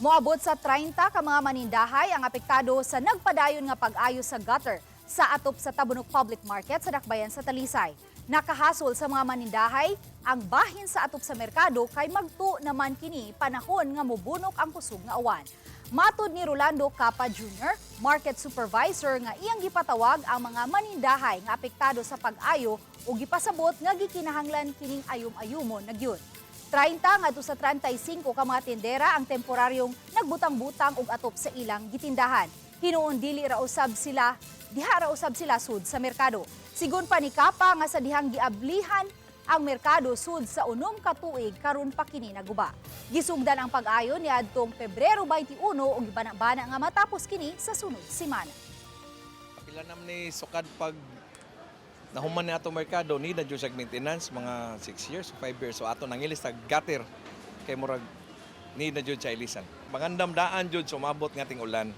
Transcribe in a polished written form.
Moabot sa 30 ka mga manindahay ang apektado sa nagpadayon nga pag-ayo sa gutter sa atop sa Tabunok Public Market sa Dakbayan sa Talisay. Nakahasol sa mga manindahay ang bahin sa atop sa merkado kay magtu naman kini panahon nga mobunok ang kusog nga awan. Matod ni Rolando Capa Jr., market supervisor, nga iyang gipatawag ang mga manindahay nga apektado sa pag-ayo ug gipasabot nga gikinahanglan kining ayum-ayumon na gyud. 30 ngadto sa 35 ka mga tindera ang temporaryong nagbutang-butang og atop sa ilang gitindahan. Hinuon dili ra usab sila, diha ra usab sila sud sa merkado. Sigon pa ni Kapa nga sa dihang giablihan ang merkado sud sa 6 ka tuig, karon pa kini naguba. Gisugdan ang pag-ayo niadtong Pebrero 21 ug gibana-bana nga matapos kini sa sunod semana. Pila naman ni sukad pag nahuman ni ato merkado ni na jud siya maintenance, mga 6 years o 5 years. So ato nangilis tag gutter kay murag ni na jud siya ilisan. Mangandam daan jud sumabot nga ting ulan.